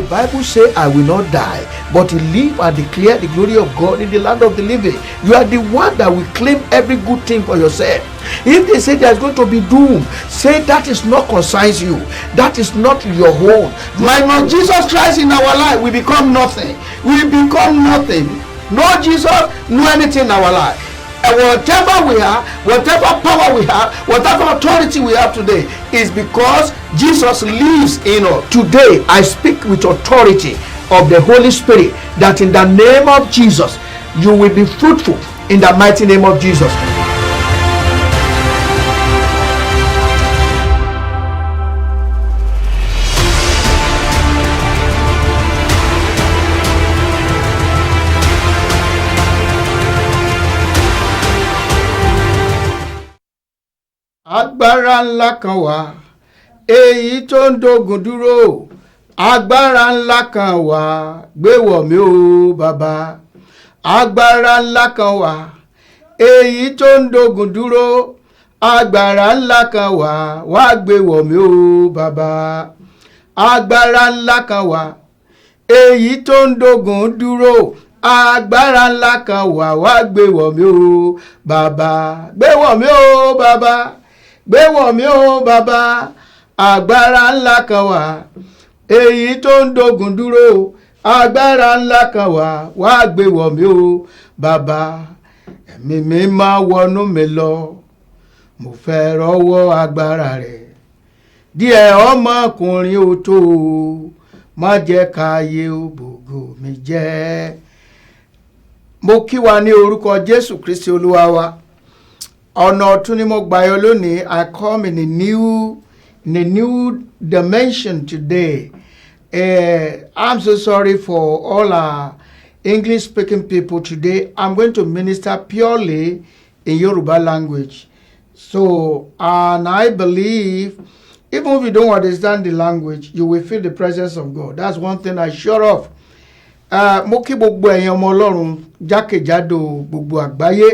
Bible say, "I will not die, but live and declare the glory of God in the land of the living." You are the one that will claim every good thing for yourself. If they say there's going to be doom, say that is not concerns you. That is not your own. Minus Jesus Christ in our life, we become nothing. We become nothing. No Jesus, no anything in our life. And whatever we have, whatever power we have, whatever authority we have today is because Jesus lives in us. Today, I speak with authority of the Holy Spirit that in the name of Jesus, you will be fruitful in the mighty name of Jesus. Agbára ńlá kan wà èyí tó ń dógun dúró. Agbára ńlá kan wà, gbé wọ̀ mí o bàbá. Agbára ńlá kan wà èyí tó ń dógun dúró. Agbára ńlá kan wà, wá gbé wọ̀ mí o bàbá. Agbára ńlá kan wà èyí tó ń dógun dúró. Agbára ńlá kan wà, wá gbé wọ̀ mí o bàbá. Gbé wọ̀ mí o bàbá, gbé wọ̀ mí o bàbá. Agbára ńlá kan wà èyí tó ń dógun dúró. Agbára ńlá kan wà, wá gbé wọ̀ mí o bàbá. Ẹ̀mí mi máa wọnú mi lọ, mo fẹ́ rọ́wọ́ agbára rẹ̀ díẹ̀. Ọmọkùnrin ò tó o, má jẹ́ káyé ó bògo mi jẹ́. Mo kí wa ní orúkọ Jésù Kristi Olúwa wa. Ọ̀nà ọ̀tun ni mo gbà yọ lónìí. I come in a new dimension today. I'm so sorry for all our English speaking people today. I'm going to minister purely in Yoruba language. So, and I believe even if you don't understand the language, you will feel the presence of God. That's one thing I'm sure of. Mo kí gbogbo ẹ̀yin ọmọ Ọlọ́run jákèjádò gbogbo àgbáyé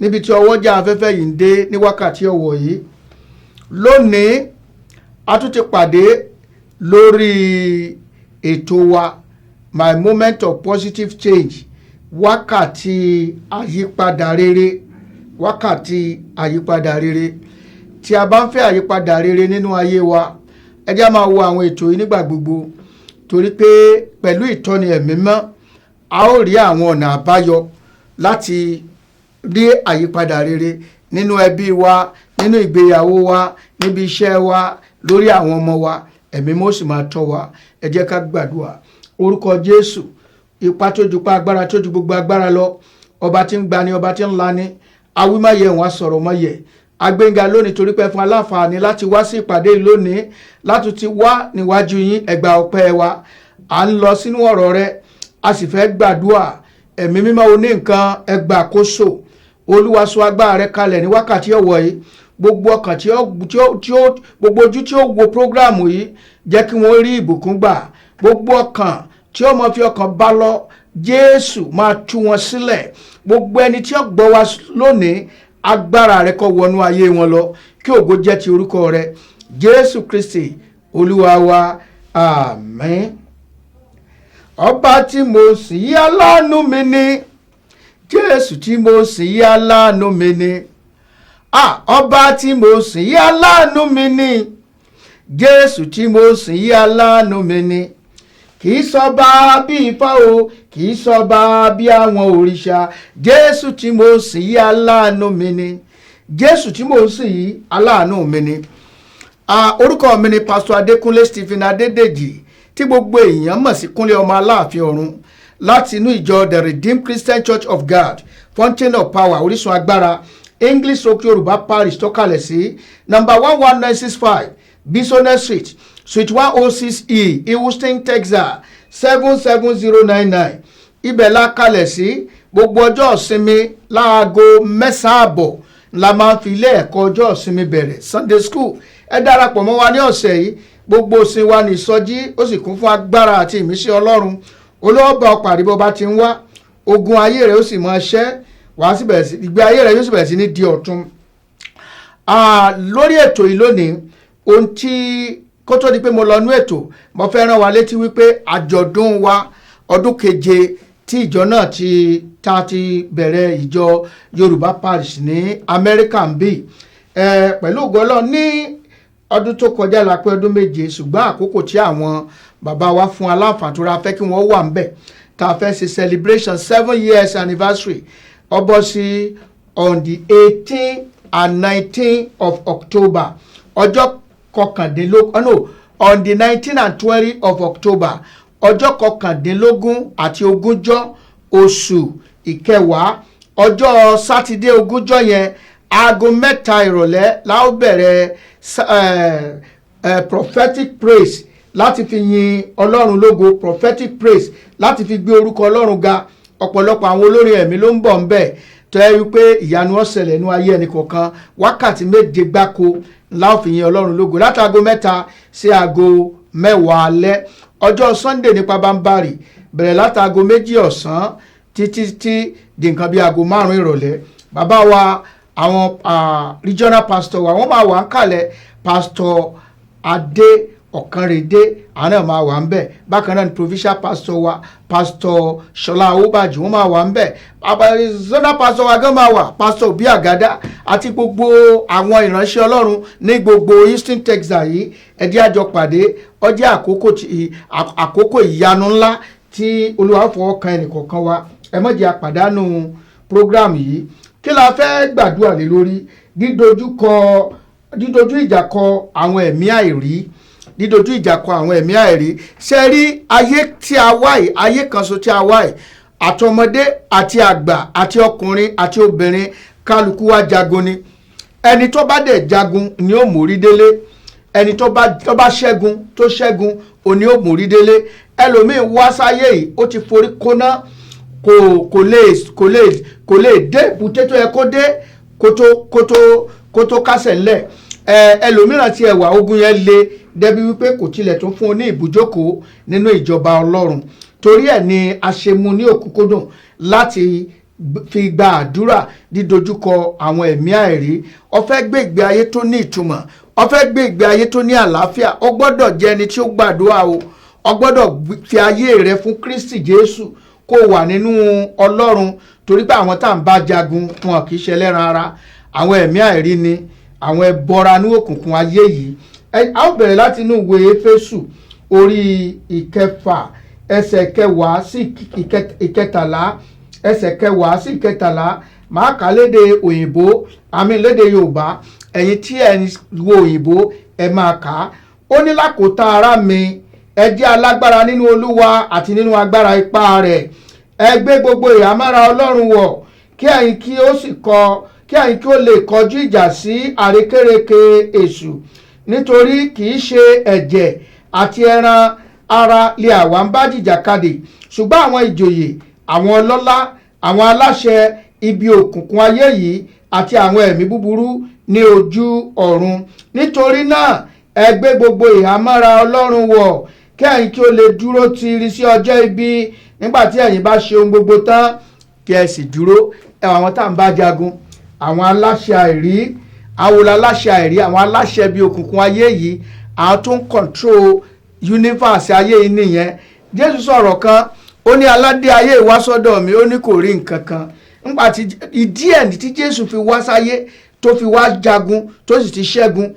níbi tí ọwọ́jà afẹ́fẹ́ yìí ń dé ní wákàtí ọ̀wọ̀ yìí. Lónìí, a tún ti pàdé lórí ètò wa, My Moment of Positive Change, wákàtí àyípadà rere, wákàtí àyípadà rere. Tí a bá ń fẹ́ àyípadà rere nínú ayé wa, ẹ jẹ́ á máa wo àwọn ètò yìí nígbà gbogbo, torí pé pẹ̀lú ìtọ́ni Ẹ̀mí mọ́, a ó rí àwọn ọ̀nà àbáyọ láti rí àyípadà rere nínú ẹbí wa, nínú ìgbéyàwó wa, níbi iṣẹ́ wa, lórí àwọn ọmọ wa. Ẹ̀mí mọ́ sì máa tọ́ wa. Ẹ jẹ́ ká gbàdúrà. Orúkọ Jésù, ipa tó ju pa, agbára tó ju gbogbo agbára lọ, ọba tí ń gbani, ọba tí ń lani, awímáyẹ wọn, sọ̀rọ̀ mọ́yẹ agbẹ́ngà lónìí, torí pé fún aláǹfààní láti wá sí ìpàdé yìí lónìí, láti ti wá níwájú yín. Ẹ gba ọpẹ́ wa. À ń lọ sínú ọ̀rọ̀ rẹ, a sì fẹ́ gbàdúrà. Ẹ̀mí Mímọ́ oní nǹkan, ẹ gbà àkóso. Olúwa, sọ agbára rẹ kalẹ̀ ní wákàtí ọ̀wọ̀ yìí. Gbogbo ọkàn tí ó gbogbo ojú tí ó wo program yìí, jẹ́ kí wọ́n rí ìbùkún gbà. Gbogbo ọkàn tí ó mọ fi ọkàn bá lọ, Jésù máa tú wọn sílẹ̀. Gbogbo ẹni tí ó gbọ́ wa lónìí, agbára rẹ kó wọnú ayé wọn lọ, kí ògo jẹ́ ti orúkọ rẹ. Jésù Kristi Olúwa wa, àmín. Ọba tí mo sìn yí, aláàánú mi ni. Jésù tí mo sìn yí, aláàánú mi ni. Ah, ọba tí mo sìn yí, aláàánú mi ni. Jésù tí mo sìn yí, aláàánú mi ni. Kì í sọba bí ifá o, kì í sọba bí àwọn òrìṣà. Jésù tí mo sìn yí, aláàánú mi ni. Jésù tí mo sìn yí, aláàánú mi ni. Ah, orúkọ mi ni Pastor Adékúnlé Stephen Adédèjì, tí gbogbo èèyàn mọ̀ sí Kúnlé Ọmọ Aláàfin Ọ̀run, láti inú ìjọ The Redeemed Christian Church of God, Fountain of Power, Orísun Agbára, English Oak Yorùbá Parish, tó kalẹ̀ sí number 11965 Bisonet Street, Suite 106E, Houston, Texas 77099. Ibẹ̀ la kalẹ̀ sí. Gbogbo ọjọ́ ìsinmi, láago 9:30 la máa ń fi ilé ẹ̀kọ́ ọjọ́ ìsinmi bẹ̀rẹ̀, Sunday school. Ẹ darapọ̀ mọ́ wa ní ọ̀sẹ̀ yìí. Gbogbo ìsìn wa ní ìsọjí, ó sì kún fún agbára àti ìmísí Ọlọ́run. Olówó bá ọkọ̀ àdìbò bá ti ń wá, ogun ayé rẹ̀ ó sì máa ṣẹ́ wàá sì bẹ̀rẹ̀ sí, ìgbé ayé rẹ̀ yóò sì bẹ̀rẹ̀ sí ní di ọ̀tun. Lórí ètò yìí lónìí, ohun tí Kó tó di pé mo lọ nú ètò, mo fẹ́ rán wa létí wípé àjọ̀dún wa ọdún 7 tí ìjọ náà ti ta ti bẹ̀rẹ̀ ìjọ Yorùbá Parish ní Amẹ́ríkà ń bì pẹ̀lú ògo Ọlọ́run ní ọdún tó kọjá la pé ọdún 7, ṣùgbọ́n àkókò tí àwọn bàbá wa fún aláǹfààní tó ra fẹ́ kí wọ́n wà ń bẹ̀ tá a fẹ́ ṣe celebration 7 years anniversary, ó bọ́ sí on the 18 and 19 of October, ọjọ́ 19, no, on the 19 and 20 of October, ọjọ́ 19 àti 20 oṣù ìkẹwàá, ọjọ́ Sátidé 20 yẹn, aago 3 ìrọ̀lẹ́ la ó bẹ̀rẹ̀ prophetic praise láti fi yin Ọlọ́run lógo, prophetic praise láti fi gbé orúkọ Ọlọ́run ga. Ọ̀pọ̀lọpọ̀ àwọn olórin ẹ̀mí ló ń bọ̀ ń bẹ̀ tó yẹ wípé ìyanu ó ṣẹlẹ̀ nínú ayé ẹnì kọ̀ọ̀kan. Wákàtí 7 gbáko la ó fi yin Ọlọ́run lógo, látago 3 sí aago 10 alẹ́. Ọjọ́ Sunday nípa bámbárì bẹ̀rẹ̀ látago 2 ọ̀sán títí tí di nǹkan bí aago 5 ìrọ̀lẹ́. Bàbá wa, àwọn regional pastor wa, wọ́n máa wà ń kalẹ̀. Pastor Adé Ọ̀kànrẹ́dẹ́, àwọn náà máa wà ń bẹ̀. Bákan náà ni provincial pastor wa, Pastor Ṣọlá Awóbàjì, wọ́n máa wà ń bẹ̀. Zonal pastor wa gan máa wà, Pastor Òbí Àgádá, àti gbogbo àwọn ìránṣẹ́ Ọlọ́run ní gbogbo Houston, Texas yìí. Ẹ jẹ́ àjọ pàdé. Ó jẹ́ àkókò ìyanu ńlá tí Olúwa fọwọ́ kan ẹnìkọ̀ọ̀kan wa. Ẹ má jẹ́ àpàdánù program yìí. Kí la fẹ́ gbàdúrà lé lórí? Dídojú ìjà kọ àwọn ẹ̀mí àìrí, dídojú ìjà kọ àwọn ẹ̀mí àìrí. Ṣe rí ayé tí a wá yìí, ayé kan ṣoṣo tí a wá yìí, àtọmọdé àti àgbà àti ọkùnrin àti obìnrin, kálukú wa jagun ni. Ẹni tó bá dẹ̀ jagun ni ó mórí délé. Ẹni tó bá ṣẹ́gun, tó ṣẹ́gun òní ó mórí délé. Ẹlòmíín wá sáyé yìí, ó ti forí kóná, kò lè dé èbúté tó yẹ kó dé kó tó kásẹ̀ ńlẹ̀. Ẹlòmíràn ti ẹ̀wà ogun yẹn le débi wípé kò tilẹ̀ tún fún un ní ibùjókòó nínú ìjọba Ọlọ́run. Torí ẹ̀ ni a ṣe mú ní òkúnkúndùn láti fi gba àdúrà dídojúkọ àwọn ẹ̀mí àìrí. Ó fẹ́ gbé ìgbé ayé tó ní ìtumọ̀, ó fẹ́ gbé ìgbé ayé tó ní àlàáfíà, ó gbọ́dọ̀ jẹ́ ẹni tí ó gbàdúrà o. Ó gbọ́dọ̀ fi ayé rẹ fún Kristi Jésù, kó wà nínú Ọlọ́run, torí pé àwọn tá à ń bá jagun, wọn kì í ṣe ẹlẹ́ran ara, àwọn ẹ̀mí àìrí ni, àwọn ẹbọra ní òkùnkùn ayé yìí. A ó bẹ̀rẹ̀ láti inú ìwé Éfésù orí 6, ẹsẹ̀ 10 sí 13, ẹsẹ̀ 10 sí 13. Màá kà á lédè òyìnbó àmì lédè Yorùbá. Ẹ̀yin tí ẹ̀ ń wo òyìnbó, ẹ máa kà á. Ó ní, "Lákòótán, ará mi, ẹ jẹ́ alágbára nínú Olúwa àti nínú agbára ipá rẹ̀. Ẹ gbé gbogbo ìhámọ́ra Ọlọ́run wọ̀, kí ẹ̀yin kí ó lè kọjú ìjà sí àrékérekè èṣù. Nítorí kì í ṣe ẹ̀jẹ̀ àti ẹran ara lè àwa ń bá jìjàkadì, ṣùgbọ́n àwọn ìjòyè, àwọn ọlọ́lá, àwọn aláṣẹ ibi òkùnkùn ayé yìí àti àwọn ẹ̀mí búburú ní ojú ọ̀run. Nítorí náà, ẹ gbé gbogbo ìhámọ́ra Ọlọ́run wọ̀, kí ẹ̀yin kí ó lè dúró tiiri sí ọjọ́ ibi, nígbà tí ẹ̀yin bá ṣe ohun gbogbo tán, kí ẹ sì dúró." Ẹ àwọn tá à ń bá jagun, àwọn aláṣẹ àìrí. Àwọn aláṣẹ àìrí, àwọn aláṣẹ bíi òkùnkùn ayé yìí, àwọn tó ń control universe ayé yìí nìyẹn. Jésù sọ̀rọ̀ kan, ó ní, "Aládé ayé wá sọ́dọ̀ mi, ó ní kò rí nǹkan kan." Nígbà tí ìdí ẹ̀ tí Jésù fi wá sáyé, tó fi wá jagun, tó sì ti ṣẹ́gun,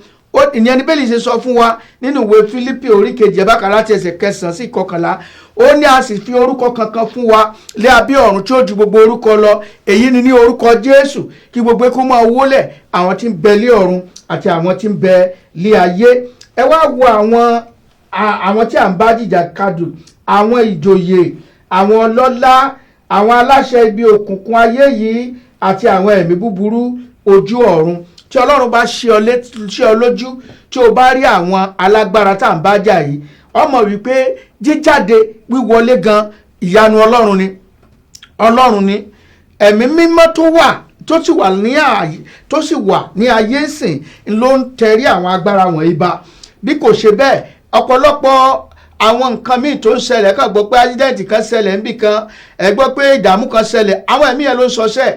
ìyẹn ní Bíbélì ṣe sọ fún wa nínú ìwé Fílípì orí 2, ẹ bá kà láti ẹsẹ̀ 9 sí 11. Ó ní, "A sì fi orúkọ kankan fún wa lé abẹ́ ọ̀run tí ó ju gbogbo orúkọ lọ, èyí ni ní orúkọ Jésù kí gbogbo kó máa wólẹ̀, àwọn tí ń bẹ lé ọ̀run àti àwọn tí ń bẹ lé ayé." Ẹ wá wo àwọn tí à ń bá jìjà kadù: àwọn ìjòyè, àwọn ọlọ́lá, àwọn aláṣẹ ibi òkùnkùn ayé yìí àti àwọn ẹ̀mí búburú ojú ọ̀run. Tí Ọlọ́run bá ṣe ọ lójú, tí o bá rí àwọn alágbára tá à ń bá jà yìí, ọmọ wípé jíjáde wíwọlé gan, ìyanu Ọlọ́run ni. Ọlọ́run ni Ẹ̀mí Mímọ́ tó wà, tó sì wà ní ayé ìsìn ló ń tẹrí àwọn agbára wọ̀nyí ba. Bí kò ṣe bẹ́ẹ̀, ọ̀pọ̀lọpọ̀ àwọn nǹkan míì tó ń ṣẹlẹ̀, kàn gbọ́ pé accident kan ṣẹlẹ̀ níbì kan, ẹ gbọ́ pé ìdààmú kan ṣẹlẹ̀, àwọn ẹ̀mí yẹn ló ń sọṣẹ́.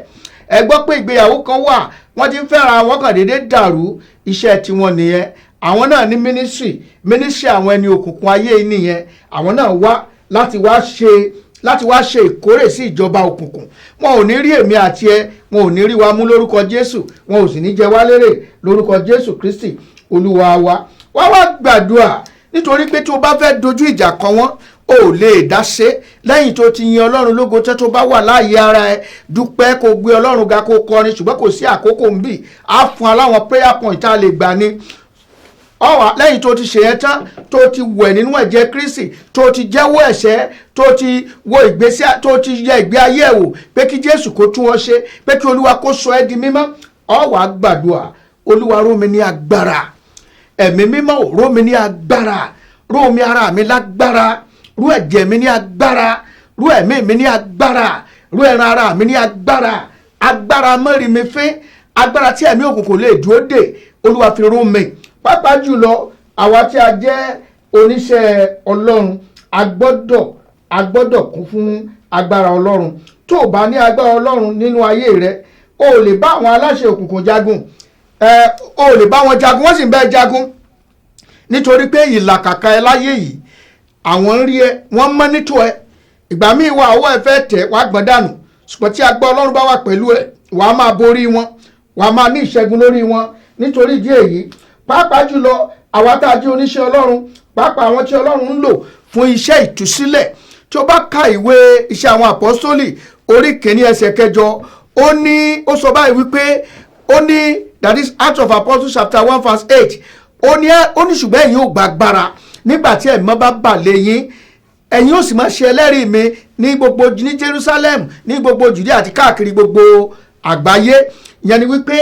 Ẹ gbọ́ pé ìgbéyàwó kan wà, wọ́n ti ń fẹ́ra wọn, kàn déédéé dàrú, iṣẹ́ tiwọn nìyẹn. Àwọn náà ní ministry, ministry àwọn ẹni òkùnkùn ayé nìyẹn. Àwọn náà wá láti wá ṣe ìkórè sí ìjọba òkùnkùn. Wọn ò ní rí èmi àti ẹ, wọn ò ní rí wa mú lórúkọ Jésù. Wọn ò sì ní jẹ wá lérè lórúkọ Jésù Kristi Olúwa wa. Wá wá gbàdúrà, nítorí pé tí o bá fẹ́ dojú ìjà kọ wọ́n, o ò lè dá ṣe. Lẹ́yìn tó ti yin Ọlọ́run lógo tẹ́, tó bá wà láàyè ara ẹ, dúpẹ́, kó gbé Ọlọ́run ga, kó kọrin. Ṣùgbọ́n kò sí àkókò ń bì á fún aláwọn prayer point tá a lè gbà ní ọwà. Lẹ́yìn tó ti ṣe yẹn tán, tó ti wẹ̀ nínú ẹ̀jẹ̀ Kristi, tó ti jẹ́wọ́ ẹ̀ṣẹ̀, tó ti wo ìgbésí, tó ti yẹ ìgbé ayé ẹ̀ wò pé kí Jésù kó tún ọ ṣe, pé kí Olúwa kó sọ ẹ́ di mímọ́, ó wá gbàdúrà: "Olúwa, ró mi ní agbára. Ẹ̀mí Mímọ́, ró mi ní agbára. Ró mi ara mi lágbára, ró ẹ̀jẹ̀ mi ní agbára, ró ẹ̀mí mi ní agbára, ró ẹran ara mi ní agbára. Agbára mọ́rin mi fín, agbára tí ẹ̀mí òkùnkùn lè dúró dè, Olúwa, fi ró mi." Pàápàá jùlọ àwa tí a jẹ́ oníṣẹ́ Ọlọ́run, a gbọ́dọ̀ kún fún agbára Ọlọ́run. Tó o bá ní agbára Ọlọ́run nínú ayé rẹ, o ò lè bá àwọn aláṣẹ òkùnkùn jagun. Ẹ o ò lè bá wọn jagun, wọ́n sì ń bẹ jagun, nítorí pé ìlàkàkà ẹ láyé yìí, àwọn ń rí ẹ, wọ́n monitor ẹ. Ìgbà míì wà, ọwọ́ ẹ fẹ́ tẹ̀, wàá gbọ́n dànù. Ṣùgbọ́n tí agbára Ọlọ́run bá wà pẹ̀lú ẹ, wàá máa borí wọn, wàá máa ní ìṣẹ́gun lórí wọn. Nítorí ìdí èyí, pàápàá jùlọ àwa tá a jẹ́ oníṣẹ́ Ọlọ́run, pàápàá àwọn tí Ọlọ́run ń lò fún iṣẹ́ ìtúsílẹ̀, tí ó bá ka ìwé Iṣẹ́ Àwọn Àpọ́sítólì orí 1 ẹsẹ̀ 8, ó ní, ó sọ báyìí wípé, ó ní, that is Acts of Apostles chapter 1 verse 8, ó ní, "Ṣùgbọ́n ẹ̀yin ó gba agbára nígbà tí Ẹ̀mí bá bà lé yín, ẹ̀yin ó sì máa ṣe ẹlẹ́rìí mi ní gbogbo ní Jerusalem, ní gbogbo Judea àti káàkiri gbogbo àgbáyé." Ìyẹn ni wípé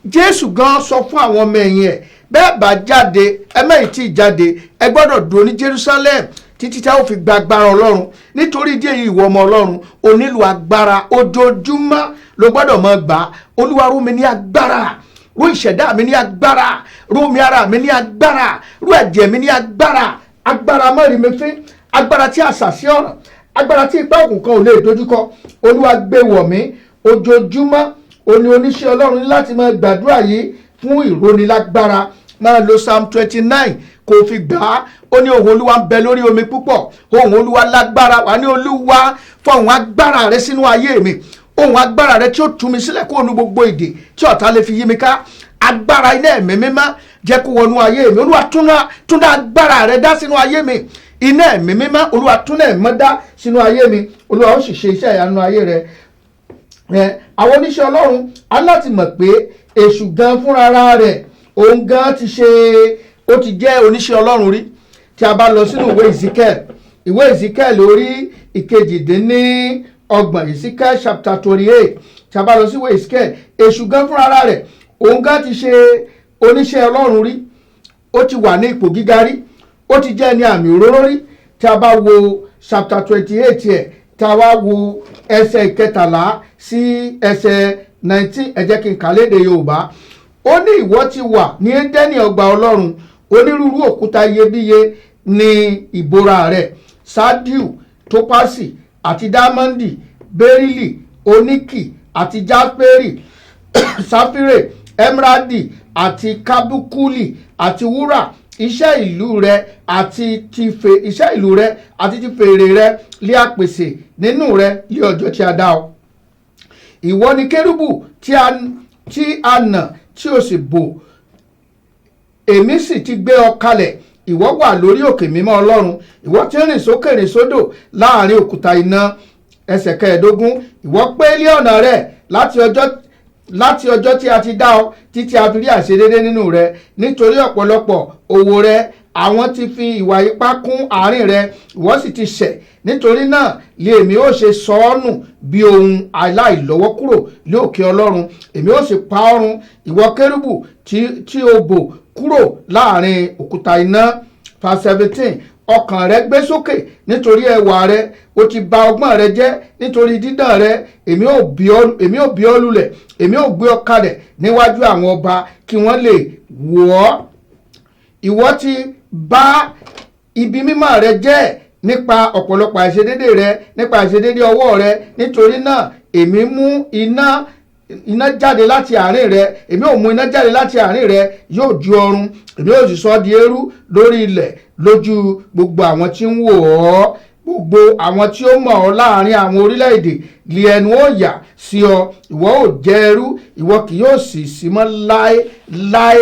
Jésù gan sọ fún àwọn ọmọ ẹ̀yìn ẹ̀, "Bẹ́ẹ̀ bá jáde, ẹ mẹ́yìn tí ì jáde, ẹ gbọ́dọ̀ dúró ní Jerusalem títí tá ó fi gba agbára Ọlọ́run." Nítorí ìdí èyí, ìwọ ọmọ Ọlọ́run, o nílò agbára. Ojoojúmọ́ ló gbọ́dọ̀ máa gbà á: "Olúwa, ró mi ní agbára, ró ìṣẹ̀dá mi ní agbára, ró mi ara mi ní agbára, ró ẹ̀jẹ̀ mi ní agbára. Agbára mọ́rin mi fín, agbára tí àṣàṣì ọ̀ràn, agbára tí ipá òkùnkàn ò lè dojúkọ, Olúwa, gbé wọ̀ mí." Ojoojúmọ́ òní oníṣẹ́ Ọlọ́run ní láti máa gbàdúrà yìí fún ìrónilágbára. Máa lo Psalm 29 kò fi gbà á. Ó ní, "Ohùn Olúwa ń bẹ lórí omi púpọ̀, ohùn Olúwa lágbára." Wà ní, "Olúwa, fọhùn agbára rẹ sínú ayé mi, ohùn agbára rẹ tí ó tú mi sílẹ̀ kó nu gbogbo ìdè tí ọ̀tá lè fi yí mi ká. Agbára iná Ẹ̀mí Mímọ́, jẹ́ kó wọnú ayé mi. Olúwa, túnná agbára rẹ dá sínú ayé mi. Iná Ẹ̀mí Mímọ́, Olúwa, túnná Ẹ̀mí dá sínú ayé mi." Olúwa ó sì ṣe iṣẹ́ ìyanu ayé rẹ. Àwọn oníṣẹ́ Ọlọ́run á láti mọ̀ pé èṣù gan fúnra rẹ̀, òun gan ti ṣe, ó ti jẹ́ oníṣẹ́ Ọlọ́run rí. Tí a bá lọ sínú ìwé Ezekiel, ìwé Ezekiel orí 28, Ezekiel chapter 28, tí a bá lọ sí ìwé Ezekiel, èṣù gan fúnra rẹ̀, òun gan ti ṣe oníṣẹ́ Ọlọ́run rí. Ó ti wà ní ipò gíga rí, ó ti jẹ́ ní àmì òróró rí. Tí a bá wo chapter 28 ẹ̀, tí a wá wo ẹsẹ̀ 13 sí ẹsẹ̀ 19, ẹ jẹ́ kí n kà lédè Yorùbá. Ó ní, "Ìwọ ti wà ní Édẹ́nì, ọgbà Ọlọ́run. Onírúurú òkúta iyebíye ní ìbora rẹ̀: sardiu, topasi àti dámọ́ndì, bẹ́rílì, oníkì àti jasperi, sáfírè, emeradi àti kábúkúlì àti wúrà. Iṣẹ́ ìlú rẹ àti ti fèrè rẹ lé àpèsè nínú rẹ lé ọjọ́ tí a dá ọ. Ìwọ ni kérúbù tí a nà, tí o sì bò, èmi sì ti gbé ọ kalẹ̀. Ìwọ wà lórí òkè mímọ́ Ọlọ́run. Ìwọ ti ń rìn sókè rìn sódò láàrin òkúta iná." Ẹsẹ̀ 15: "Ìwọ pé lé ọ̀nà rẹ láti ọjọ́ tí a ti dá ọ títí a fi rí àìṣedédé nínú rẹ. Nítorí ọ̀pọ̀lọpọ̀ òwò rẹ, àwọn ti fi ìwà ipá kún àárín rẹ, ìwọ sì ti ṣẹ̀. Nítorí náà lé èmi ó ṣe sọ ọ́ nù bí ohun aláìlọ́wọ́ kúrò lé òkè Ọlọ́run, èmi ó sì pa ọ́ run, ìwọ kérúbù tí o bò kúrò láàrin òkúta iná." Verse 17: "Ọkàn rẹ gbé sókè nítorí ẹwà rẹ, o ti bà ọgbọ́n rẹ jẹ́ nítorí dídán rẹ. Èmi ò bí ọ lulẹ̀, èmi ò gbé ọ kalẹ̀ níwájú àwọn ọba kí wọ́n lè wò ọ́. Ìwọ ti bà ibi mímọ́ rẹ jẹ́ nípa ọ̀pọ̀lọpọ̀ àìṣedédé rẹ, nípa àìṣedédé ọwọ́ rẹ. Nítorí náà èmi mú iná Iná jáde láti àárín rẹ, èmi ò mú iná jáde láti àárín rẹ, yóò ju ọrun, èmi ò sì sọ ọ́ di eérú lórí ilẹ̀ lójú gbogbo àwọn tí ń wò ọ́. Gbogbo àwọn tí ó mọ̀ ọ́ láàrin àwọn orílẹ̀-èdè lé ẹnu ó yà sí ọ. Ìwọ ò jẹ́ ẹrú, ìwọ kì yóò sì sí mọ́ láé láé.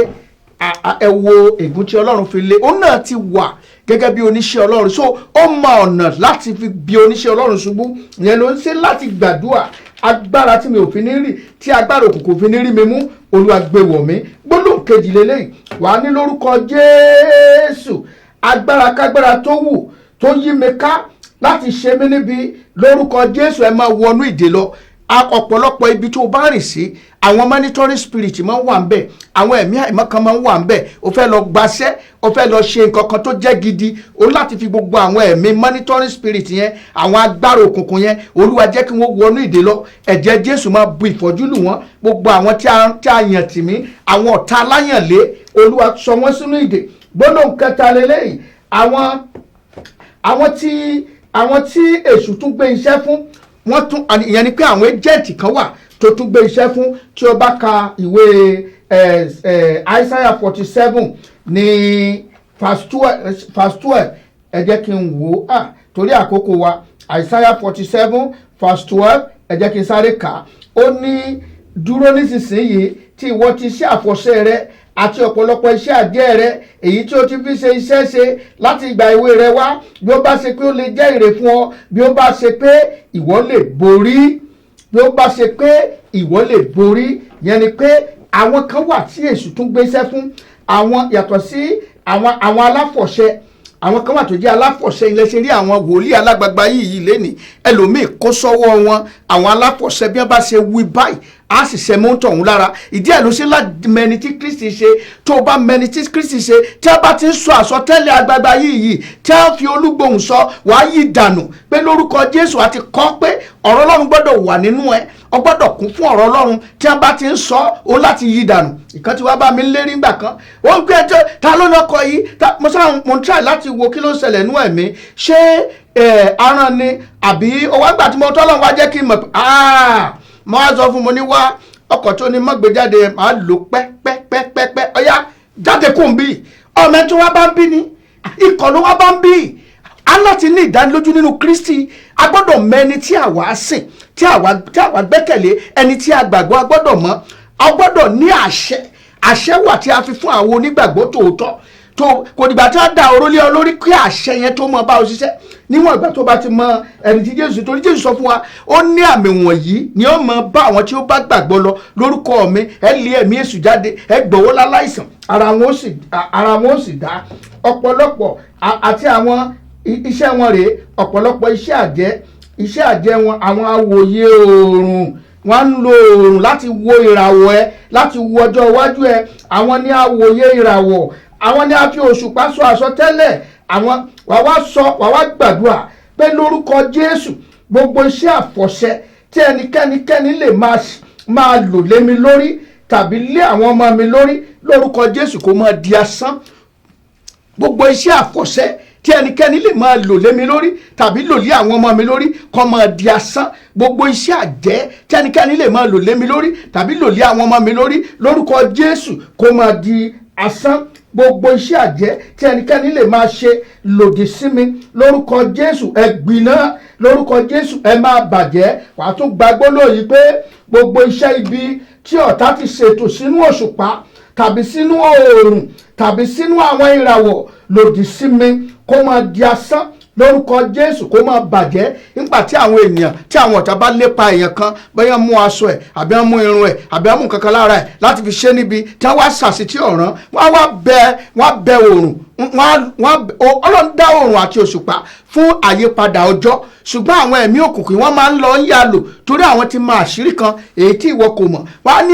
Ẹ wo ègún tí Ọlọ́run fi lé òun náà ti wà gẹ́gẹ́ bí oníṣẹ́ Ọlọ́run, so ó mọ ọ̀nà láti fi bí oníṣẹ́ Ọlọ́run ṣubú. Ìyẹn ló ń ṣe láti gbàdúrà: agbára tí mi ò fi ní rí, tí agbára òkùnkùn fi ní rí mi mú, Olúwa gbé wọ̀ mí. Gbólóhùn kejì lélẹ́yìí wàá ní: lórúkọ Jésù, agbára kágbára tó wù tó yí mi ká láti ṣe mí níbi, lórúkọ Jésù, ẹ máa wọnú ìdè lọ. Ọ̀pọ̀lọpọ̀ ibi tó o bá rìn sí, àwọn monitoring spirit máa ń wà ń bẹ̀, àwọn ẹ̀mí àìmọ́ kan máa ń wà ń bẹ̀. O fẹ́ lọ gbaṣẹ́, o fẹ́ lọ ṣe nǹkan kan tó jẹ́ gidi, o láti fi gbogbo àwọn ẹ̀mí monitoring spirit yẹn, àwọn agbára òkùnkùn yẹn, Olúwa jẹ́ kí wọ́n wọnú ìdè lọ. Ẹ̀jẹ̀ Jésù máa bu ìfọ́jú lù wọ́n. Gbogbo àwọn tí a yàn tì mí, àwọn ọ̀tá aláyànlé, Olúwa sọ wọ́n sínú ìdè. Gbólóhùn kẹta lélẹ́yìn: àwọn tí èṣù tún gbé iṣẹ́ fún, wọ́n tún, ìyẹn ni pé àwọn agent kan wà tó tún gbé iṣẹ́ fún. Tí o bá ka ìwé Isaiah 47 ní verse 12, ẹ jẹ́ kí n wò ó torí àkókò wa. Isaiah 47 verse 12, ẹ jẹ́ kí n sáré kà á. Ó ní, "Dúró nísinsìnyí tí ìwọ ti ṣe àfọ̀ṣẹ rẹ àti ọ̀pọ̀lọpọ̀ iṣẹ́ àjẹ́ rẹ, èyí tí o ti fi ṣe iṣẹ́ ṣe láti ìgbà èwe rẹ wá. Bí ó bá ṣe pé ó lè jẹ́ èrè fún ọ, bí ó bá ṣe pé ìwọ lè borí, bí ó bá ṣe pé ìwọ lè borí." Yẹn ni pé àwọn kan wà tí èṣù tún gbéṣẹ́ fún, àwọn yàtọ̀ sí àwọn aláfọ̀ṣẹ. Àwọn kan wà tó jẹ́ aláfọ̀ṣẹ. Ilẹ̀ ṣe rí àwọn wòlíì alágbàgbà yìí lénìí, ẹlòmíì kó sọ́wọ́ wọn. Àwọn aláfọ̀ṣẹ, bí wọ́n bá ṣe wí báyìí, á sì ṣe mọ́ tọ̀hún lára. Ìdí ẹ̀ ló ṣe láti mẹni tí Kristi ṣe. Tó o bá mẹni tí Kristi ṣe, tí wọ́n bá ti ń sọ àsọtẹ́lẹ̀ agbagba yìí tí wọ́n fi olúgbòhùn sọ, wàá yí dànù pé lórúkọ Jésù. Àti kọ́ pé ọ̀rọ̀ Ọlọ́run gbọ́dọ̀ wà nínú ẹ, ọ gbọ́dọ̀ kún fún ọ̀rọ̀ Ọlọ́run. Tí wọ́n bá ti ń sọ ó láti yí dànù. Ìkan tí wàá bá mi lérí ńgbà kan, ó ń gbé ẹjọ́ ta ló lọ́kọ yìí. Mo sáà mo ń try láti wo kí ló ń ṣẹlẹ̀ nú ẹ̀mí. Ṣé aràn ni àbí owó àgbà tí mo tọ́lọ́ wá jẹ́ kí n mọ̀ pé mo wá sọ fún mo ní wá ọkọ̀ tó ní mọ́gbé jáde, màá lò pẹ́pẹ́pẹ́pẹ́. Ọ̀yá, jáde kò ń bí ọmọ ẹ̀ tó wá bá ń bí ni, ikọ̀ ló wá bá ń bí. A láti ní ìdánilójú nínú Kristi. A gbọ́dọ̀ mọ ẹni tí àwa sìn, tí àwa gbẹ́kẹ̀lé, ẹni tí a gbàgbọ́. A gbọ́dọ̀ mọ̀, a gbọ́dọ̀ ní àṣẹ. Àṣẹ wà tí a fi fún àwọn onígbàgbọ́ tòótọ́ tó kò dìgbà tí wọ́n da oró lé ọ lórí kí àṣẹ yẹn tó mọ bá ọ ṣiṣẹ́. Níwọ̀n ìgbà tó bá ti mọ ẹni tí Jésù, torí Jésù sọ fún wa, ó ní àmì wọ̀nyí ni ó mọ bá àwọn tí ó bá gbàgbọ́ lọ: lórúkọ mi, ẹ lé ẹ̀mí èṣù jáde, ẹ gbọ́wọ́ láláìsàn, ara wọn ó sì dá. Ọ̀pọ̀lọpọ̀ àti àwọn iṣẹ́ wọn rèé, ọ̀pọ̀lọpọ̀ iṣẹ́ àjẹ́, iṣẹ́ àjẹ́ wọn. Àwọn awòye oòrùn, wọ́n ń lo oòrùn láti wo ìràwọ̀ ẹ, láti wo ọjọ́ iwájú ẹ. Àwọn ní awòye ìràwọ̀, àwọn ní a fi òṣùpá sọ àsọtẹ́lẹ̀. Àwọn wàá wá sọ, wàá wá gbàdúrà pé lórúkọ Jésù, gbogbo iṣẹ́ àfọ̀ṣẹ tí ẹnikẹ́nikẹ́ni lè máa lò lé mi lórí tàbí lé àwọn ọmọ mi lórí, lórúkọ Jésù, kó máa di asán. Gbogbo iṣẹ́ àfọ̀ṣẹ tí ẹnikẹ́ni lè máa lò lé mi lórí tàbí lò lé àwọn ọmọ mi lórí, kó máa di asán. Gbogbo iṣẹ́ àjẹ́ tí ẹnikẹ́ni lè máa lò lé mi lórí tàbí lò lé àwọn ọmọ mi lórí, lórúkọ Jésù, kó máa di asán. Gbogbo iṣẹ́ àjẹ́ tí ẹnikẹ́ni lè máa ṣe lòdì sí mi, lórúkọ Jésù, ẹ gbiná. Lórúkọ Jésù, ẹ máa bàjẹ́. Wàá tún gbàgbọ́ lóyìí pé gbogbo iṣẹ́ ibi tí ọ̀tá ti ṣètò sínú òṣùpá tàbí sínú oòrùn tàbí sínú àwọn ìràwọ̀ lòdì sí mi, kó máa di asán lórúkọ Jésù, kó máa bàjẹ́. Nígbà tí àwọn ènìyàn, tí àwọn ọ̀tá bá lépa èèyàn kan, bóyá mú aṣọ ẹ̀, àbí wọ́n mú irun ẹ̀, àbí wọ́n mú kankan lára ẹ̀ láti fi ṣe níbi, tí wọ́n wá sàṣì tí ọ̀ràn wọ́n wá bẹ, wọ́n bẹ oòrùn. Wọ́n Ọlọ́run dá oòrùn àti òṣùpá fún àyípadà ọjọ́, ṣùgbọ́n àwọn ẹ̀mí òkùnkùn, wọ́n máa ń lọ ń yà lò, torí àwọn ti mọ àṣírí kan èyí tí ìwọ kò mọ̀. Wọ́n á ní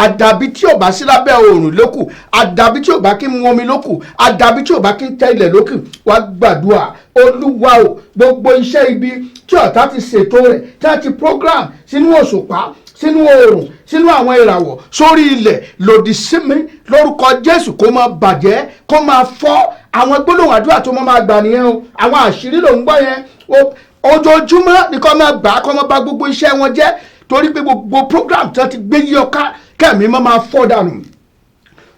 àdàbí tí ò bá sí lábẹ́ oòrùn lókù, àdàbí tí ò bá kí ń mu omi lókù, àdàbí tí ò bá kí ń tẹ ilẹ̀ lókù. Wàá gbàdúrà: Olúwa o, gbogbo iṣẹ́ ibi tí ọ̀tá ti ṣètò rẹ̀, tí wọ́n ti program sínú òṣùpá, sínú oòrùn, sínú àwọn ìràwọ̀, sórí ilẹ̀ lòdì sí mi, lórúkọ Jésù, kó máa bàjẹ́, kó máa fọ́. Àwọn gbólóhùn àdúrà tó máa gbà nìyẹn o. Àwọn àṣírí ló ń gbọ́ yẹn. Ojoojúmọ́ ni kó máa gbà á, kó máa bà gbogbo iṣẹ́ wọn jẹ́. Torí pé gbogbo program tí wọ́n ti gbé yí ọká, kẹ́mi máa fọ́ dànù.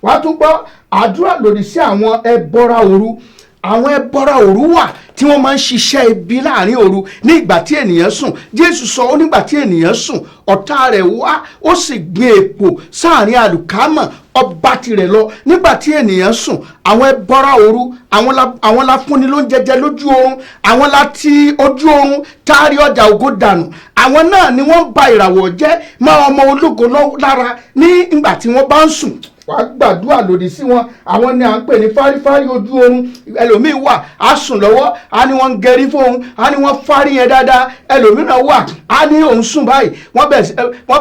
Wàá tún gbọ́ àdúrà lòdì sí àwọn ẹbọra òru. Àwọn ẹbọra òru wà tí wọ́n máa ń ṣiṣẹ́ ibi láàrin òru ní ìgbà tí ènìyàn sùn. Jésù sọ ó, nígbà tí ènìyàn sùn, ọ̀tá rẹ̀ wá, ó sì gbin èpò sáàrin àlùkámà, ọba tirẹ̀ lọ. Nígbà tí ènìyàn sùn, àwọn ẹbọra òru, àwọn la fúnni ló ń jẹjẹ lójú oorun, àwọn la ti ojú oorun taari ọjà ògo dànù. Àwọn náà ni wọ́n ba ìràwọ̀ jẹ́ mọ́ ọmọ ológo lára ní ìgbà tí wọ́n bá ń sùn. Wàá gbàdúrà lòdì sí wọn. Àwọn ni à ń pè ní fárífárí ojú oorun. Ẹlòmíín wà, á sùn lọ́wọ́, á ní wọ́n ń gẹrí fóun, á ní wọ́n fárí yẹn dáadáa. Ẹlòmíràn wà, á ní òun sùn báyìí, wọ́n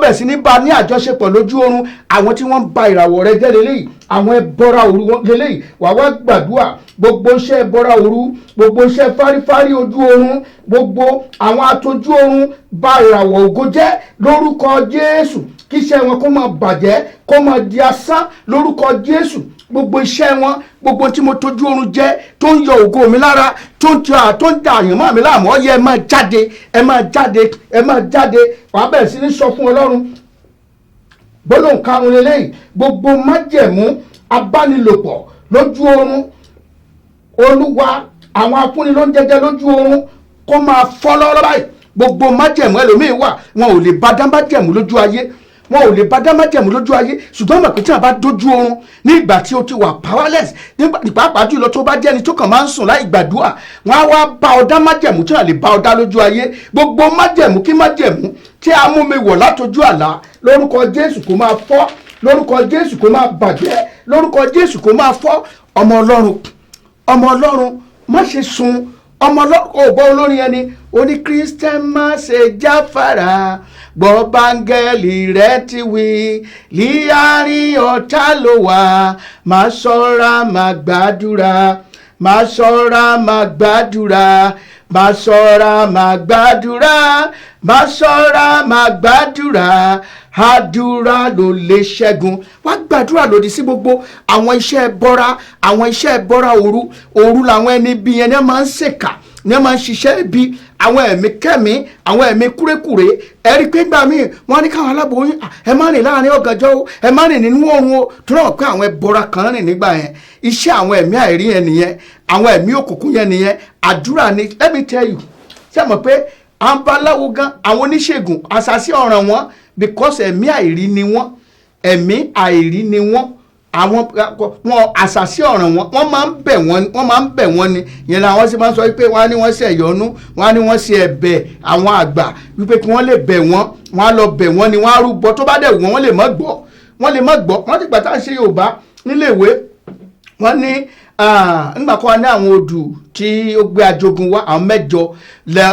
bẹ̀ sí ní bá ní àjọṣepọ̀ lójú oorun. Àwọn tí wọ́n ń ba ìràwọ̀ rẹ jẹ́ lélẹ́yìí, àwọn ẹbọra òru lélẹ́yìí. Wàá wá gbàdúrà: gbogbo iṣẹ́ ẹbọra òru, gbogbo iṣẹ́ fárífárí ojú oorun, gbogbo àwọn atójú oorun ba ìràwọ̀ ògo jẹ́, lórúkọ Jésù, kí iṣẹ́ wọn kó máa bàjẹ́, kó máa di asán lórúkọ Jésù. Gbogbo iṣẹ́ wọn, gbogbo tí mo tójú oorun jẹ tó ń yọ ògo mi lára, tó ń da àyànmọ́ mi láàmú, ó yá, ẹ máa jáde, ẹ máa jáde, ẹ máa jáde. Wàá bẹ̀rẹ̀ sí ní sọ fún Ọlọ́run. Gbólóhùn karùn-ún lélẹ́yìí: gbogbo májẹ̀mú abánilòpọ̀ lójú oorun, Olúwa, àwọn afúnni ló ń jẹjẹ lójú oorun, kó máa fọ́ lọ́wọ́ báyìí. Gbogbo májẹ̀mú, ẹlòmíín wà, wọn ò lè bá dá májẹ̀mú lójú ayé, wọn ò lè bá dá májẹ̀mú lójú ayé, ṣùgbọ́n mọ̀ pé tí a bá dójú oorun ní ìgbà tí o ti wà powerless, pàápàá jùlọ tó bá jẹ́ni tó kàn máa ń sùn láì gbàdúrà, wọn á wá bá ọ dá májẹ̀mú tí wọn lè bá ọ dá lójú ayé. Gbogbo májẹ̀mú kí májẹ̀mú tí a mú mi wọ̀ látojú àlá, lórúkọ Jésù, kó máa fọ́ lórúkọ Jésù, kó máa bàjẹ́ lórúkọ Jésù, kó máa fọ́. Ọmọ Ọlọ́run, ọmọ Ọlọ́run, má ṣe sun. Ọmọ Ọlọ́run ò gbọ́ olórin ẹni oní Christian, má ṣe jáfara, gbọ́ báńgẹ́lì rẹ ti wí, líyàrin ọ̀tá ló wà, má ṣọ́ra, má gbàdúrà, má ṣọ́ra, má gbàdúrà, má ṣọ́ra, má gbàdúrà, má ṣọ́ra, má gbàdúrà, àdúrà ló lè ṣẹ́gun. Wá gbàdúrà lòdì sí gbogbo àwọn iṣẹ́ bọ́ra, àwọn iṣẹ́ bọ́ra òru. Òru làwọn ẹni bí yẹn ní wọ́n máa ń ṣèkà, ní wọ́n máa ń ṣiṣẹ́ ibi. Àwọn ẹ̀mí kẹ́mi, àwọn ẹ̀mí kúrékùré. Ẹ rí i pé gbà míì, wọ́n ní káwọn aláboyún, ẹ má rìn láàrin ọ̀gànjọ́ o, ẹ má rìn nínú oòrùn o, tó náà pé àwọn ẹbọra kan rìn nígbà yẹn. Iṣẹ́ àwọn ẹ̀mí àìrí yẹn nìyẹn, àwọn ẹ̀mí òkùnkùn yẹn nìyẹn. Àdúrà ni. Let me tell you, ṣé mọ̀ pé à ń bá aláwo gan, àwọn oníṣègùn, àṣàṣì ọ̀ràn wọn, because ẹ̀mí àìrí ni wọ́n, ẹ̀mí àìrí ni wọ́n. Àwọn wọn àṣàṣì ọ̀ràn wọn, wọ́n máa ń bẹ̀ wọ́n, wọ́n máa ń bẹ̀ wọ́n ni. Yẹn làwọn sì máa ń sọ wípé wọ́n á ní wọ́n ṣe ẹ̀yọ́nú, wọ́n á ní wọ́n ṣe ẹ̀bẹ̀ àwọn àgbà, wípé kí wọ́n lè bẹ̀ wọ́n. Wọ́n á lọ bẹ̀ wọ́n ni, wọ́n á rúbọ. Tó bá dẹ̀ wọ́n, wọ́n lè má gbọ́, wọ́n lè má gbọ́. Wọ́n ti gbà tá à ń ṣe Yorùbá nílé ìwé, wọ́n ní nígbà kan ní àwọn odù tí ó gbé ajogun wá, àwọn mẹ́jọ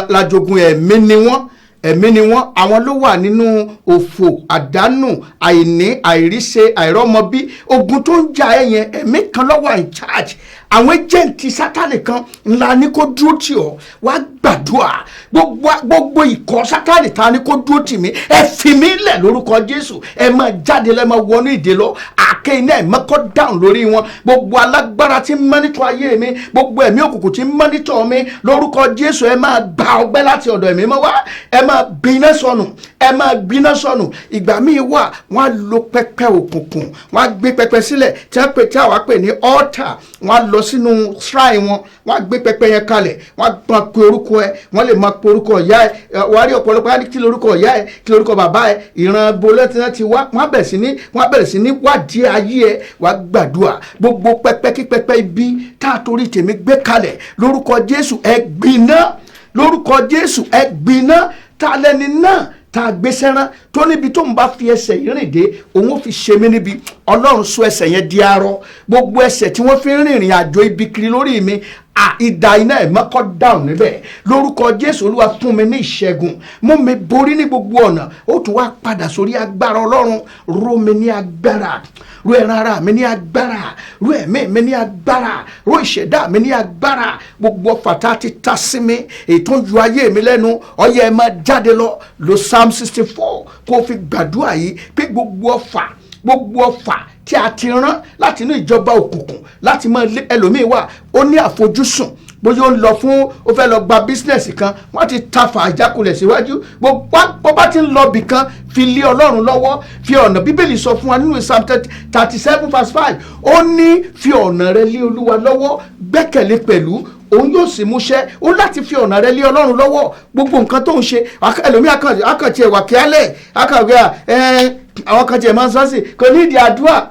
lajogun. Ẹ̀mí ni wọ́n, ẹ̀mí ni wọ́n. Àwọn ló wà nínú òfò, àdánù, àìní, àìríṣe, àìrọ́mọbí, ogun tó ń jà ẹ́ yẹn. Ẹ̀mí kan ló wà in charge, àwọn agent Sátánì kan ńlá ní kó dúró tì ọ́. Wá gbàdúrà: gbogbo ikọ̀ Sátánì ta ní kó dúró tì mí, ẹ fi mí lẹ̀ lórúkọ Jésù. Ẹ máa jáde lẹ́, máa wọnú ìdè lọ. Àáké iná ẹ̀ mọ́kọ́ dáhùn lórí wọn. Gbogbo alágbára tí ń monitor ayé mi, gbogbo ẹ̀mí òkùnkùn tí ń monitor mi, lórúkọ Jésù, ẹ máa gba ọgbẹ́ láti ọ̀dọ̀ ẹ̀mí mọ́ wá. Ẹ máa gbiná sọnù, ẹ máa gbiná sọnù. Ìgbà míì wà, wọ́n á lo pẹpẹ òkùnkùn, wọ́n á gbé pẹpẹ sílẹ̀ tí wọ́n pè, tí àwa pè ní altar. Wọ́n á lọ sínú shrine wọn, wọ́n á gbé pẹpẹ yẹn kalẹ̀, wọ́n á máa pe orúkọ ẹ, wọ́n lè máa pe orúkọ ìyá ẹ. Wọ́n á rí ọ̀pọ̀lọpọ̀, á ní kí lorúkọ ìyá ẹ, kí lorúkọ bàbá ẹ, ìran bolẹ́ tí wọ́n ti wá. Wọ́n á bẹ̀rẹ̀ sí ní wádìí ayé ẹ. Wàá gbàdúrà: gbogbo pẹpẹ kí pẹpẹ ibi tá a torí tèmi gbé kalẹ̀, lórúkọ Jésù, ẹ gbiná. Lórúkọ Jésù, ẹ gbiná. Ta lẹni náà tá a gbé sẹ́rán tó níbi tó ń bá fi ẹsẹ̀ yìí rìn dé, òun ó fi ṣe mí níbi? Ọlọ́run, sọ ẹsẹ̀ yẹn di arọ. Gbogbo ẹsẹ̀ tí wọ́n fi ń rìnrìn àjò ibi kiri lórí mi, à ìdá iná ẹ̀ mọ́kọ́ dáhùn níbẹ̀ lórúkọ Jésù. Olúwa, fún mi ní ìṣẹ́gun, mú mi borí ní gbogbo ọ̀nà. Ó tún wá padà sórí agbára Ọlọ́run. Ró mi ní agbára, ró ẹran ara mi ní agbára, ró ẹ̀mí mi ní agbára, ró ìṣẹ̀dá mi ní agbára. Gbogbo ọfà tá a ti ta sí mi, ètò ń ju ayé mi lẹ́nu, ọyẹ, ẹ máa jáde lọ. Lo Psalm 64 kó o fi gbàdúrà yìí pé gbogbo ọfà, gbogbo ọfà tí a ti rán láti inú ìjọba òkùnkùn láti máa lé. Ẹlòmíín wà, ó ní àfojúsùn. Bóyá ó ń lọ fún, ó fẹ́ lọ gba business kan, wọ́n ti tafà ìjákulẹ̀ síwájú. Gbogbo bó bá ti ń lọ bì kan, fi lé Ọlọ́run lọ́wọ́, fi ọ̀nà. Bíbélì sọ fún wa nínú Psalm 37 verse 5, ó ní, "Fi ọ̀nà rẹ lé Olúwa lọ́wọ́, gbẹ́kẹ̀lé pẹ̀lú, òun yóò sì múṣẹ́." Ó láti fi ọ̀nà rẹ lé Ọlọ́run lọ́wọ́. Gbogbo nǹkan tó ń ṣe, ẹlòmíì akàntì ẹ̀wà kíálẹ̀ akàwé ẹ̀, àwọn kan tiẹ̀ máa ń sọ́ọ̀sì, kò ní ìdí àdúrà.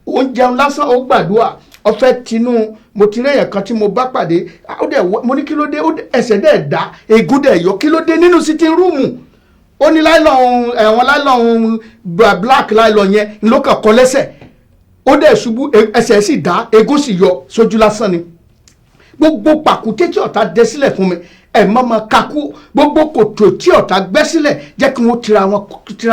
Ó ń jẹun lásán, ó gbàdúrà ọfẹ tinú. Mo ti rí èèyàn kan tí mo bá pàdé, ó dẹ̀ mo ní, "Kí ló dé?" Ẹsẹ̀ dẹ̀ dá, egun dẹ̀ yọ. "Kí ló dé nínú sitting room?" Ó ní nylon, ẹ̀wọ̀n nylon, black nylon yẹn ló kàn kọ́ lẹ́sẹ̀, ó dẹ̀ ṣubú, ẹsẹ̀ sì dá, egun sì yọ sójú lásán ni. Gbogbo pàkúté tí ọ̀tá dẹ sílẹ̀ fún mi, ẹ̀ má ma kakú. Gbogbo kòtò tí ọ̀tá gbẹ́ sílẹ̀, jẹ́ kí wọ́n tira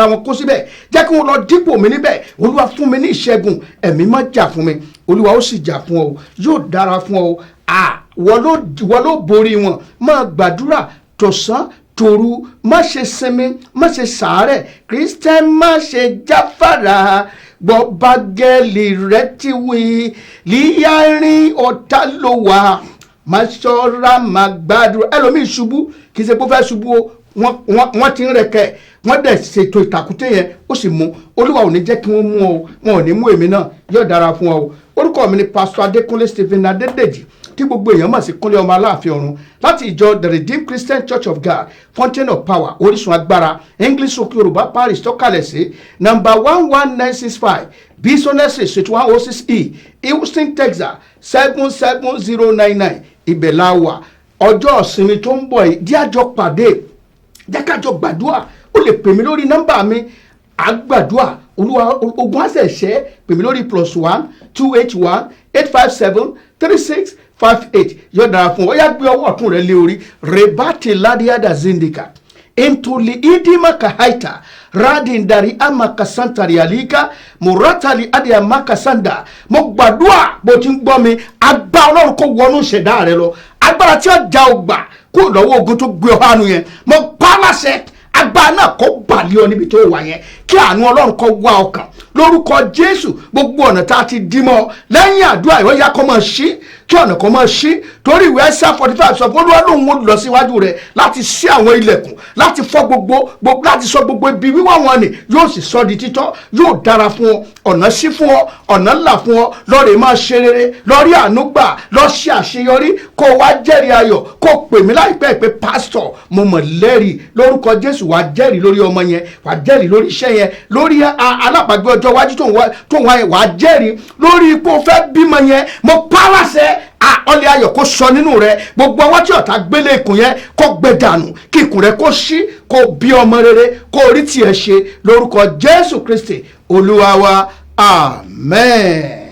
wọn kó síbẹ̀, jẹ́ kí wọ́n lọ dípò mi níbẹ̀. Olúwa, fún mi ní ìṣẹ́gun. Ẹ̀mí má jà fún mi. Olúwa ó sì jà fún ọ, yóò dára fún ọ. À wọ́n ló borí wọn. Máa gbàdúrà tọ̀sán tòru, má ṣe sinmi, má ṣe sàárẹ̀. Christian, má ṣe jáfàrà. Gbọ́ bágẹ́lì rẹ ti wí, líyàrin ọ̀tá ló wà, má ṣọ́ra, má gbàdúrà. Ẹlòmíì ṣubú, kì í ṣe pé ó fẹ́ ṣubú o, wọ́n ti ń rẹ̀kẹ̀, wọ́n dẹ̀ ṣètò ìtàkùté yẹn, ó sì mú. Olúwa ò ní jẹ́ kí wọ́n mú ọ, wọn ò ní mú èmi náà. Yóò dára fún ọ o. Orúkọ mi ni Pastor Adékúnlé Stephen Adédèjì, tí gbogbo èèyàn mọ̀ sí Kúnlé Ọmọ Aláàfin Ọ̀run, láti ìjọ The Redeemed Christian Church of God, Fountain of Power, Orísun Agbára, English Òkè Yorùbá Parish, tọ́kalẹ̀ sí number 11965 Bissonnet Street, 106E, Houston, Texas 77099. Ibẹ̀ la wà. Ọjọ́ ìsinmi tó ń bọ̀ yìí, díàjọ pàdé, jákàjọ gbàdúrà. Ó lè pè mí lórí nọ́mbà mi, àgbàdúà, Olúwa ogun àṣẹṣẹ. Pè mí lórí +1 281 857 3658. Yóò dára fún ọ. Yá, gbé ọwọ́ ọ̀tún rẹ lé orí. Rebati ladiada zindika intuli idima kahaita radindari amakasantari alika muratali adiamakasanda. Mo gbàdúrà, bó ti ń gbọ́ mi, agbá Ọlọ́run kó wọnú ìṣẹ̀dá rẹ lọ. Agbára tí ó já o gbà kó lọ́wọ́ ogun tó gbé ọ hánu yẹn, mo pa á láṣẹ, agbára náà kó bàlẹ́ ọ níbi tó wà yẹn. Kí àánú Ọlọ́run kó wá ọkàn lórúkọ Jésù. Gbogbo ọ̀nà tá a ti dí mọ́, lẹ́yìn àdúrà ìwọ ya, kó máa ṣí, kí ọ̀nà kó máa ṣí, torí ìwé Aísáyà 45 sọ fún Olúwa lòun ó lọ síwájú rẹ̀ láti ṣí àwọn ilẹ̀kùn, láti fọ́ gbogbo, láti sọ gbogbo ibi wíwá wọn ni, yóò sì sọ di títọ́. Yóò dára fún ọ. Ọ̀nà ṣí fún ọ, ọ̀nà là fún ọ. Lọ́ọ̀rẹ́ máa ṣe rere, lọ́ọ̀rí àánú gbà, lọ́ọ́ ṣe àṣeyọrí, kó o wá jẹ́rìí ayọ̀, kó o pè mí láìpẹ́ pé, "Pásítọ̀, mo mọ̀ lẹ́rìí." Lórúkọ Jésù, wàá jẹ́rìí lórí ọmọ yẹn, wàá jẹ́rìí lórí iṣẹ́ yẹn, lórí alábàágbé ọjọ́ iwájú tó ń wá yẹn, wàá jẹ́rìí lórí ipò fẹ́ bímọ yẹn. Mo pa á láṣẹ, ọlẹ́ ayọ̀ kó sọ nínú rẹ. Gbogbo ọwọ́ tí ọ̀tá gbélé ikùn yẹn, kó gbẹ dànù, kí ikùn rẹ kó ṣí, kó bí ọmọ rere, kó rí tiẹ̀ ṣe, lórúkọ Jésù Kristi Olúwa wa. Amen.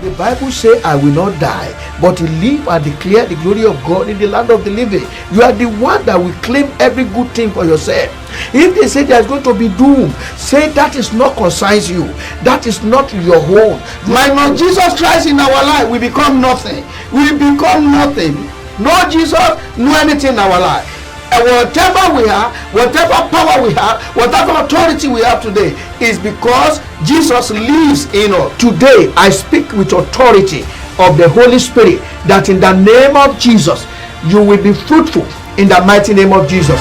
The Bible say, "I will not die, but live and declare the glory of God in the land of the living." You are the one that will claim every good thing for yourself. If they say there's going to be doom, say that is not concerns you. That is not your own. Minus Jesus Christ in our life, we become nothing. We become nothing. No Jesus, no anything in our life. And whatever we have, whatever power we have, whatever authority we have today is because Jesus lives in us. Today, I speak with authority of the Holy Spirit that in the name of Jesus, you will be fruitful in the mighty name of Jesus.